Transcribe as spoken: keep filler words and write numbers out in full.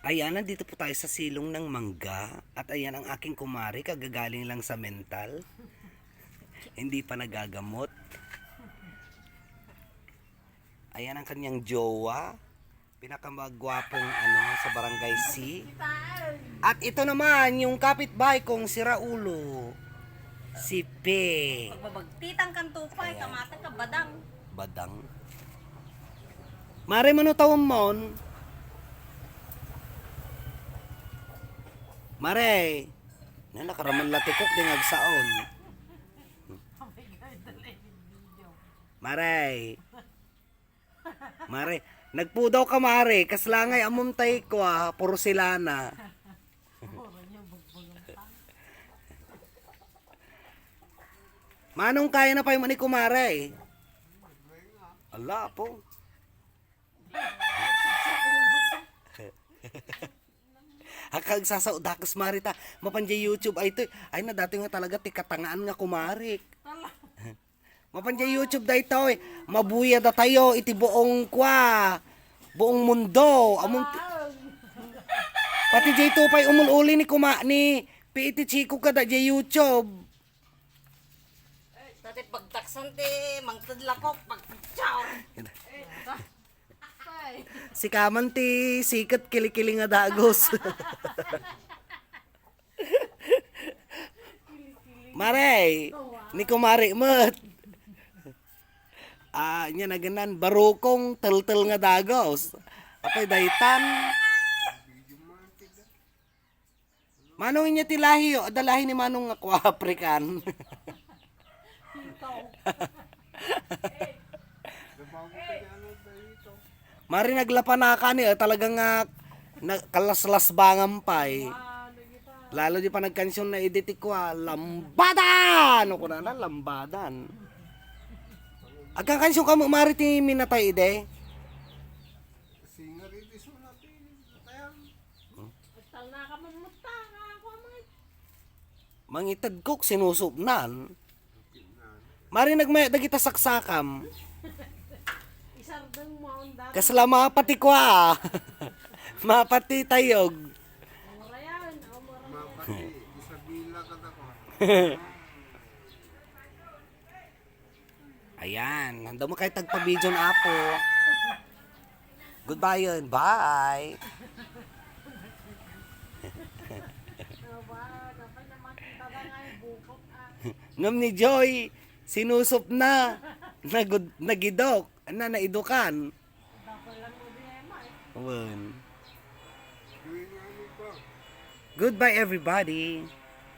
Ayan, nandito po tayo sa silong ng mangga. At ayan ang aking kumare, kagagaling lang sa mental. Hindi pa nagagamot. Ayan ang kanyang jowa. Pinakamagwapong ano sa Barangay C. At ito naman yung kapitbahay kong si Raulo. Si Pe. Pagbabagtitan kan tupay, ayan. Kamata ka, badang. Badang. Mare, mano tawon mon? Mare. Na, nakaraman latikok, di ngagsaon. Mare. Mare. Nagpudaw ka, mare. Kasla ngay, ammom tay kua, porselana. Manong, kaya na pay mo ni kumare. Ala, apo. Akag sasao dakes mare ta. Mapan diay YouTube ay to. Ay na dati nga talaga ti katangaan nga kumare. Mapan diay YouTube daytoy. Mabuya datayo iti buong kwa. Buong mundo. Amon ti-, pati diay to pay umul-uli ni kuma ni P E T Chico kada diay YouTube. Dati pagtaksan ti mangted lakok, pagpicture. Sikaman ti siket kilikili nga dagos. Mare, ni kumare met. Ah, nya naganan, barukong teltel nga dagos. Apay daytan. Manong inya ti lahi, o, adda lahi ni Manong nga kua, African. Mari naglapanaka ni, eh, talaga nga na, kalaslasbangan pay. Lalo di pa nagkansion na idi ti kua, lambadan! O kunana, lambadan. Agkankansion kamo, mari ti minatay idi? Singer idi so napili, tayan. Agtalna ka mamutta, nga ako ang mga Mangitedkok, sinusupnan. Mari nagmaya dagita saksakam. Isardeng mo ang dati. Kasla mapati kua. Mapati tayog. Mura yan, o, mura yan. Mapati, Isabela ka na ko. Ayan, handa mo kay tagpa-video na apo. Goodbye yun. Bye. Ngem ni Joy, sinusup na. Nagud-, nagidok. Ana, naidukan. Wen. Goodbye, everybody.